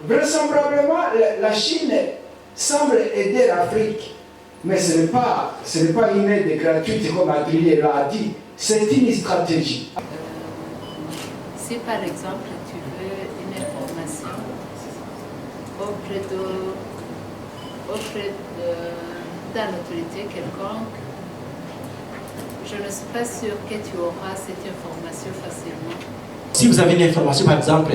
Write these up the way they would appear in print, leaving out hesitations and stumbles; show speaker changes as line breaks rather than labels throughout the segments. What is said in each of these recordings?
Vraisemblablement, la Chine semble aider l'Afrique, mais ce n'est pas une aide gratuite comme Adrien l'a dit, c'est une stratégie.
Si par exemple tu veux une information auprès d'une autorité quelconque, je ne suis pas sûre que tu auras cette information facilement.
Si vous avez une information, par exemple,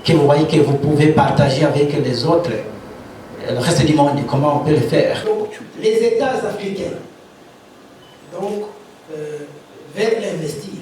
que vous voyez que vous pouvez partager avec les autres, le reste du monde, comment on peut le faire?
Donc, les États africains donc, veulent investir.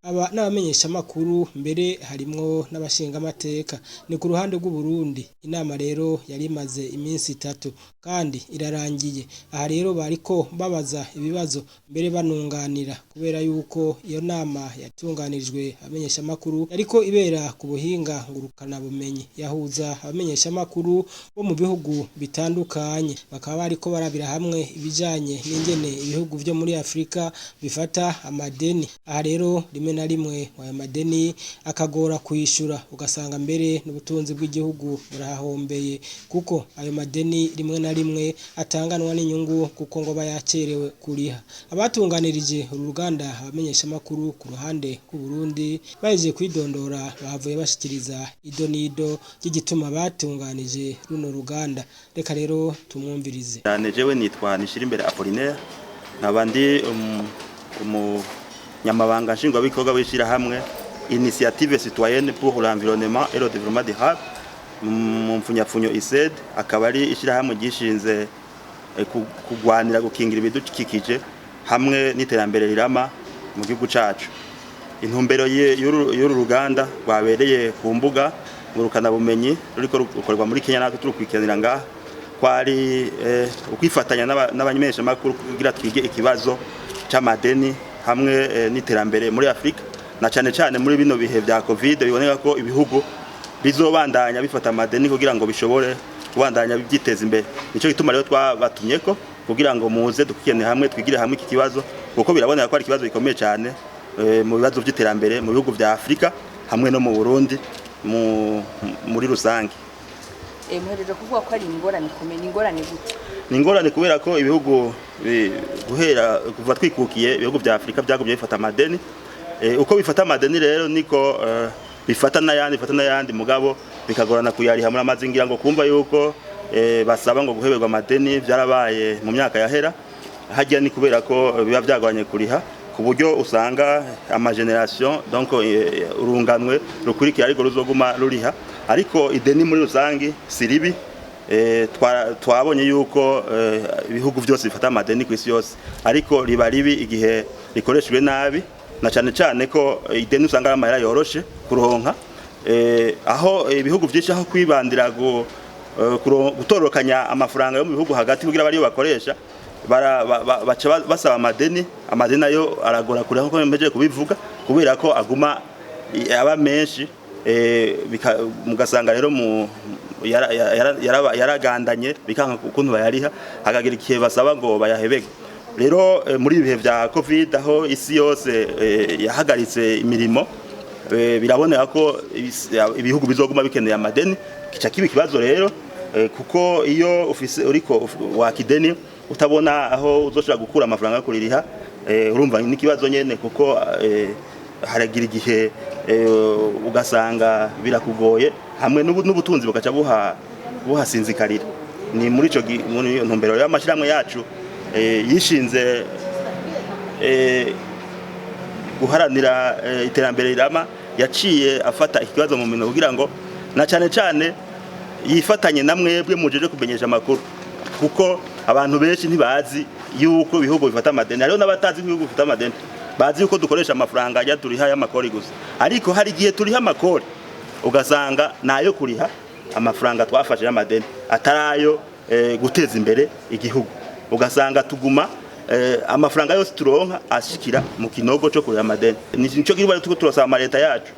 Aba n'abamenyeshamakuru, mbere harimwo n'abashingamateka. Ni ku ruhande rw'Uburundi. Inama rero yari imaze iminsi 3 kandi irarangiye. Aha rero bariko babaza ibibazo, mbere banunganira, kubera yuko iyo nama yatunganirijwe abamenyeshamakuru, yariko ibera ku buhinga ngurukana bumenyi, yahuza abamenyeshamakuru bo mu bihugu bitandukanye. Bakaba bariko barabira hamwe ibijanye n'ingene ibihugu vyo muri Afrika bifata amadeni. Aha rero rimwe na rimwe ayo madeni akagora kwishyura, ugasanga mbere n'ubutunzi bw'igihugu burahahombeye, kuko ayo madeni rimwe na rimwe atanganwa n'inyungu, kuko ngo aba yacerewe kuriha. Abatunganirije uru ruganda abamenyeshamakuru ku ruhande rw'Uburundi bahejeje kwidondora, bahavuye bashikiriza ido n'ido ry'igituma batunganije runo ruganda. Reka rero tumwumvirize.
Cyane. Jewe nitwa Nishirimbere Apollinaire, nkaba ndi umunyamabanga nshingwabikorwa w'ishyirahamwe Initiative Citoyenne pour l'Environnement et le Développement Durable, mu mfunyapfunyo ICED, akaba ari ishyirahamwe ryishinze kugwanira gukingira ibidukikije hamwe n'iterambere rirama mu gihugu cacu. Intumbero y'uru ruganda rwabereye ku mbuga ngurukanabumenyi, ruriko rukorerwa muri Kenya, natwe turukurikiranira ngaha, kwari ukwifatanya n'abamenyeshamakuru kugira twige ikibazo c'amadeni hamwe n'iterambere muri Afrika, na cane cane muri bino bihe vya Covid, biboneka ko ibihugu bizobandanya bifata amadeni kugira ngo bishobore kubandanya byiteza imbere. Nico gituma rero twabatumyeko kugira ngo muze dukikene hamwe, twigire hamwe iki kibazo, kuko biraboneka ko ari ikibazo gikomeye cyane mu bibazo by'iterambere mu bihugu vya Afrika hamwe no mu Burundi muri rusange.
Muhejeje kuvuga ko ari ingorane ikomeye. Ni ingorane gute?
Ni ingorane kubera ko ibihugu guhera kuva twikukiye, ibihugu vya Afrika byagumye bifata amadeni. Uko bifata amadeni rero niko bifata n'ayandi, bifata n'ayandi, mugabo bikagorana kuyariha. Muri amazingira ngo kumva yuko basaba ngo guheberwa amadeni byarabaye mu myaka yahera. Hajya ni kubera ko biba byagoranye kuriha, ku buryo usanga ama générations, donc urunganwe rukurikira ariko ruzoguma ruriha. Ariko ideni muri rusangi si ribi. Twabonye yuko ibihugu byose bifata amadeni ku isi yose, ariko riba ribi igihe rikoreshejwe nabi, na cyane cyane ko ideni usanga ari amahera yoroshe kuronka, aho ibihugu byinshi, aho kwibandira gutorokanya amafaranga yo mu bihugu hagati kugira bariyo bakoresha, baca basaba amadeni. Amadeni nayo aragora kuriha, nkuko mpejeje kubivuga, kubera ko aguma aba menshi, mugasanga rero mu yaragandanye, bikanka ukuntu bayariha, hakagira igihe basaba ngo bayahebege. Rero muri ibi bihe vya Covid, aho isi yose yahagaritse imirimo, biraboneka ko ibihugu bizoguma bikeneye amadeni. Kica kiba ikibazo rero, kuko iyo ufise uriko wakideni utabona aho uzoshobora gukura amafaranga yo kuririha, urumva n'ikibazo nyene, kuko haragira igihe ugasanga birakugoye, hamwe n'ubutunzi bugaca buhasinzikarira. Ni muri ico muri iyo ntumbero rero amashyirahamwe yacu yishinze guharanira iterambere rirama yaciye afata ikibazo mu minwe, kugira ngo na cane cane yifatanye na mwebwe mujeje kumenyesha amakuru, kuko abantu benshi ntibazi yuko ibihugu bifata amadeni. Hariho n'abatazi ko ibihugu bifata amadeni, bazi yuko dukoresha amafaranga ajya turiha y'amakori gusa, ariko hari igihe turiha amakori ugasanga nayo kuriha amafaranga twafashe y'amadeni, atarayo guteza imbere igihugu, ugasanga tuguma amafaranga yose turonka ashikira mu kinogo cyo kuriha amadeni. Nico kibazo tuko turasaba amaleta yacu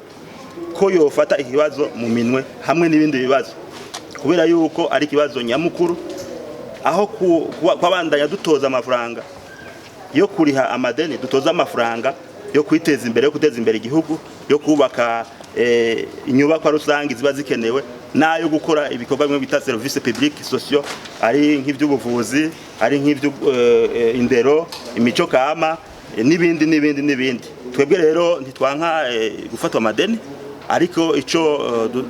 ko yofata ikibazo mu minwe hamwe n'ibindi bibazo, kubera yuko ari ikibazo nyamukuru. Aho kwabandanya dutoza amafaranga yo kuriha amadeni, dutoza amafaranga yo kwiteza imbere, yo guteza imbere igihugu, yo kubaka inyubakwa rusange ziba zikenewe. N'ayo gukora ibikorwa bimwe bita service public sociaux, ari nk'ivy'ubuvuzi, ari nk'ivyo indero, imico kama, n'ibindi n'ibindi n'ibindi. Twebwe rero ntitwanka gufatwa amadeni, ariko ico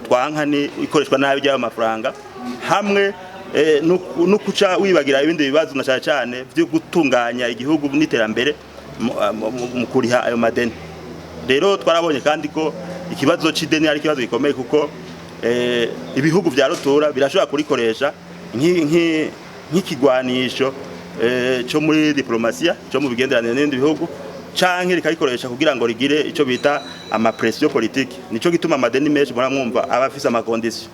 twanka ni ikoreshwa nabi ry'ayo mafaranga, hamwe no kuca wibagira ibindi bibazo, na cyane cyane byo gutunganya igihugu n'iterambere mu kuriha ayo madeni. Rero twarabonye kandi ko ikibazo c'ideni ari ikibazo gikomeye, kuko ibihugu vya rutura birashobora kurikoresha nk'ikigwanisho cyo muri diplomasiya, cyo mu bigenderanire n'ibindi bihugu, canke rikarikoresha kugira ngo rigire ico bita ama pression politique. Nico gituma amadeni menshi muramwumva aba afise ama conditions.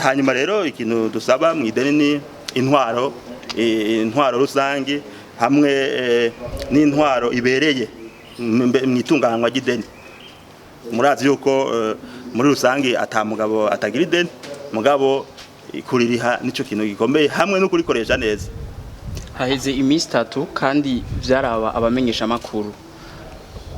Hanyuma rero ikintu dusaba mu ideni ni intwaro rusangi hamwe n'intwaro ibereye mu itunganywa ry'ideni. Murazi yuko muri rusangi ata mugabo atagira ideni, mugabo kuririha nico kintu gikomeye, hamwe no kurikoresha neza.
Haheze iminsi 3 kandi vyaraba abamenyesha makuru.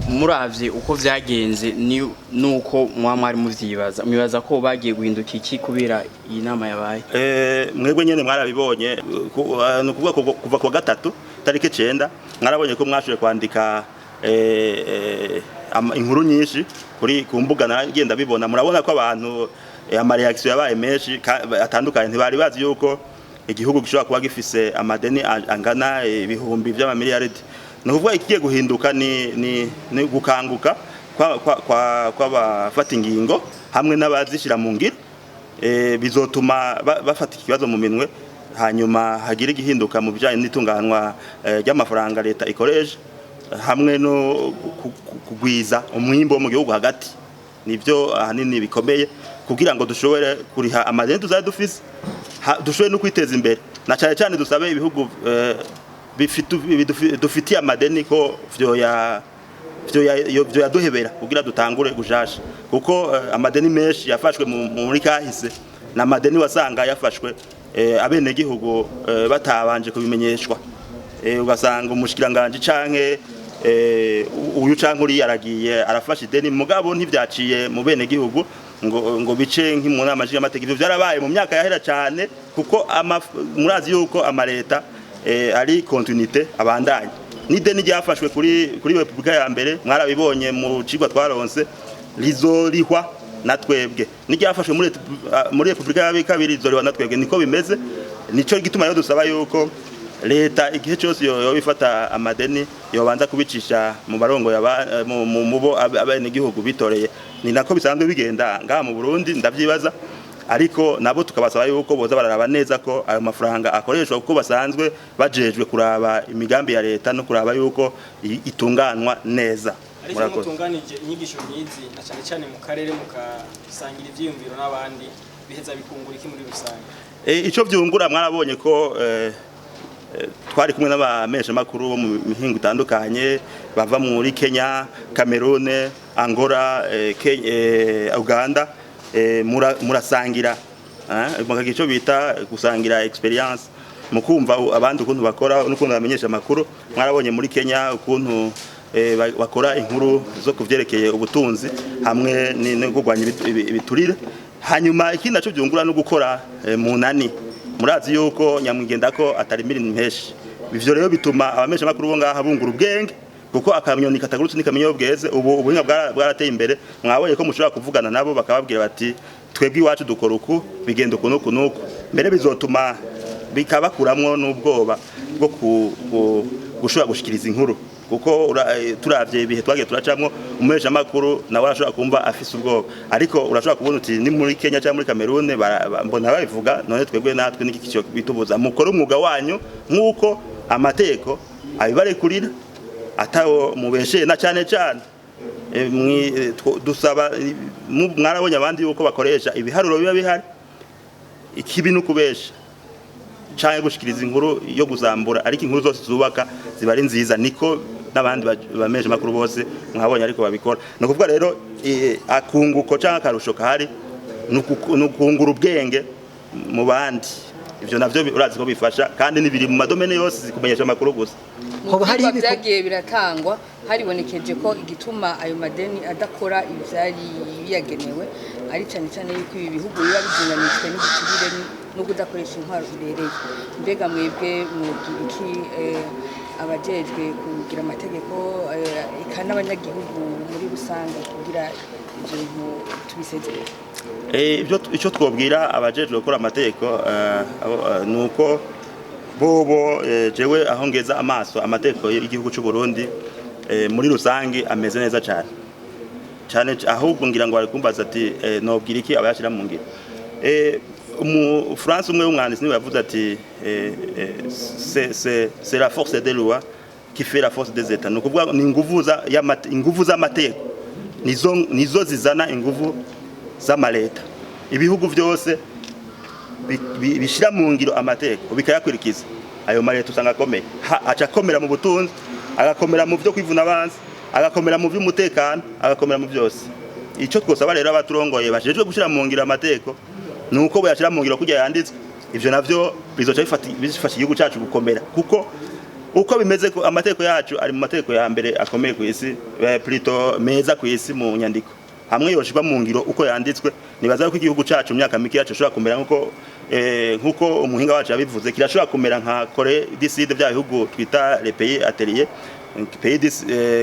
Muravye uko vyagenze ni nuko mwari muvyibaza, mwibaza ko bagiye guhinduka iki kubera iyi nama yabaye?
Mwebwe nyene mwarabibonye, ni ukuvuga kuva kuwa gatatu tariki 9, mwarabonye ko mwashoboye kwandika inkuru nyinshi kuri ku mbuga, nagenda bibona. Murabona ko abantu ama reaction yabaye menshi atandukanye. Ntibari bazi yuko igihugu gishobora kuba gifise amadeni angana ibihumbi vy'amamiliyaridi. Ni ukuvuga ikigiye guhinduka ni gukanguka kw'abafata ingingo hamwe n'abazishira mu ngiro. Bizotuma bafata ikibazo mu minwe, hanyuma hagire igihinduka mu bijanye n'itunganwa ry'amafaranga leta ikoresha, hamwe no kugwiza umwimbo wo mu gihugu hagati. Nivyo ahanini bikomeye kugira ngo dushobore kuriha amadeni tuzaba dufise, dushobore no kwiteza imbere, na cyane cyane dusabe ibihugu dufitiye amadeni ko vyoyaduhebera kugira dutangure gushasha, kuko amadeni menshi yafashwe muri kahise na amadeni wasanga yafashwe abenegihugu batabanje kubimenyeshwa. Ugasanga umushikiranganje canke uyu canke uriya aragiye arafashe ideni, mugabo ntivyaciye mu benegihugu ngo bice nk'imu nama nshingamateka. Ivyo vyarabaye mu myaka yahera cane, kuko murazi yuko amaleta ari continuité, abandanye n'ideni ryafashwe kuri Republika ya mbere. Mwarabibonye mu cigwa twaronse, rizorihwa na twebwe. N'iryafashwe muri Republika ya kabiri rizorihwa na twebwe. Niko bimeze. Nico gituma rero dusaba yuko leta igihe cyose yoba ifata amadeni yobanza kubicisha mu barongo mu bo abenegihugu bitoreye. Ni nako bisanzwe bigenda ngaha mu Burundi, ndavyibaza. Ariko nabo tukabasaba yuko boza bararaba neza ko ayo mafaranga akoreshwa, kuko basanzwe bajejwe kuraba imigambi ya leta no kuraba yuko itunganwa neza.
Ariko mutunganije inyigisho nyizi, na cyane cyane mu karere, mukasangira ivyiyumviro n'abandi, biheza bikungura iki muri rusange?
Ico vyungura, mwarabonye ko twari kumwe n'abamesha makuru bo mu mihingo itandukanye, bava muri Kenya, Cameroon, Angola, Uganda. Murasangira mukagira ico bita gusangira experience, mu kumva abandi ukuntu bakora n'ukuntu bamenyesha amakuru. Mwarabonye muri Kenya ukuntu bakora inkuru zo kuvyerekeye ubutunzi hamwe no kurwanya ibiturire. Hanyuma ikindi naco byungura no gukora mu nani. Murazi yuko nyamwigenda ko atari mirimo menshi. Ivyo rero bituma abamesha makuru bo ngaha bungura ubwenge, kuko akamyoni katagurutse n'ikamyo bweze. Ubu ubuhinga bwarateye imbere, mwabonye ko mushobora kuvugana nabo bakababwira bati twebwe iwacu dukora uku, bigenda uku n'uku n'uku. Mbere bizotuma bikabakuramwo n'ubwoba bwo gushobora gushikiriza inkuru, kuko turavye ibihe twagiye turacamwo, umuhesha makuru nawe arashobora kumva afise ubwoba. Ariko urashobora kubona uti ni muri Kenya cyangwa muri Cameroon mbona babivuga, none twebwe natwe niki kico bitubuza? Mukore umwuga wanyu nk'uko amategeko abibarekurira, atawo mubeshe. Na cyane cyane dusaba, mwarabonye abandi yuko bakoresha ibiharuro biba bihari. Ikibi no kubesha canke gushikiriza inkuru yo guzambura, ariko inkuru zose zubaka ziba ari nziza. Niko n'abandi bamesha makuru bose mwabonye ariko babikora. Ni ukuvuga rero akunguko canke akarusho kahari ni ukungura ubwenge mu bandi. Ivyo navyo urazi ko bifasha, kandi nibiri mu madomene yose, zikumenyesha amakuru gusa.
Mu
Hoba hariho
vyigwa vyagiye biratangwa, haribonekeje ko igituma ayo madeni adakora ivyari biyagenewe ari cyane cyane yuko ibi bihugu biba bizinganitswe n'igiturire no kudakoresha intwaro ibereye. Mbega mwebwe mwogira iki, abajejwe kugira amategeko, eka n'abanyagihugu muri rusange, kugira ivyo bintu tubisezerere?
Ibyo icyo twobwira abajejwe gukora amategeko ni uko bobo, jewe aho ngeza amaso, amategeko y'igihugu cy'u Burundi muri rusange ameze neza cyane cyane. Ahubwo ngira ngo bari kumbaza ati nobwira iki abayashyira mu ngiro? Umu France umwe w'umwanditsi niwe yavuze ati c'est la force des lois qui fait la force des États. Ni ukuvuga ni inguvu z'amategeko nizo zizana inguvu z'amaleta. Ibihugu byose bishyira mu ngiro amategeko, bikayakurikiza, ayo maleta usanga akomeye. Aca akomera mu butunzi, agakomera mu byo kwivuna abanzi, agakomera mu by'umutekano, agakomera mu byose. Icyo twosaba rero abaturongoye bajejwe gushyira mu ngiro amategeko ni uko bayashyira mu ngiro kugira yanditswe. Ivyo navyo bizoca bifasha igihugu cyacu gukomera, kuko uko bimeze ko amategeko yacu ari mu mategeko ya mbere akomeye ku isi, plutôt meza ku isi mu nyandiko. Hamwe yoshirwa mu ngiro uko yanditswe, nibaza ko igihugu cyacu mu myaka mike yacu ashobora kumera nkuko umuhinga wacu yabivuze, kirashobora kumera nka Corée du Sud, bya bihugu twita les pays ateliers, pays du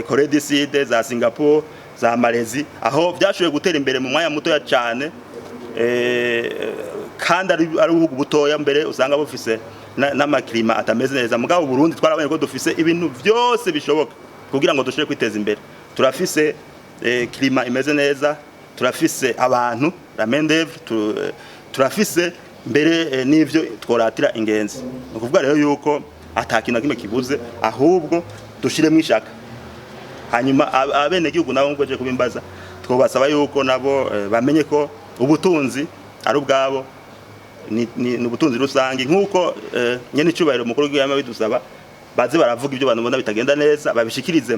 Corée du Sud, za Singapore, za Malaisie, aho byashoboye gutera imbere mu mwanya mutoya cyane, kandi ari ubuhugu butoya, mbere usanga bufise n'ama climat atameze neza. Mugabo Burundi twarabonye ko dufise ibintu byose bishoboka kugira ngo dushobore kwiteza imbere. Turafise climat imeze neza, turafise abantu, la main d'œuvre, turafise mbere n'ivyo tworatira ingenzi. Ni ukuvuga rero yuko ata kintu na kimwe kibuze, ahubwo dushiremo ishaka. Hanyuma abenegihugu nabo, nk'uko je kubimbaza, twobasaba yuko nabo bamenye ko ubutunzi ari ubwabo, ni ubutunzi rusange, nk'uko nyene icubahiro mukuru w'igihugu yama bidusaba. Baze baravuga ibyo bantu babona bitagenda neza, babishikirize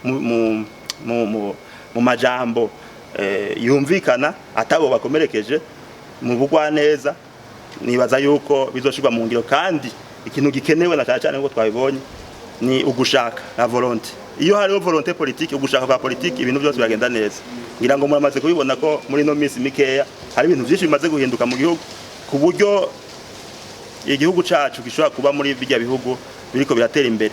mu majambo yumvikana, atabo bakomerekeje, mu bugwaneza. Nibaza yuko bizoshirwa mu ngiro. Kandi ikintu gikenewe na cyane cyane, nk'uko twabibonye, ni ugushaka, la volonté. Iyo hariho volonté politique, ugushaka kwa politique, ibintu byose biragenda neza. Ngira ngo muramaze kubibona ko muri ino minsi mikeya hari ibintu byinshi bimaze guhinduka mu gihugu, ku buryo igihugu cacu gishobora kuba muri bijya bihugu biriko biratera imbere.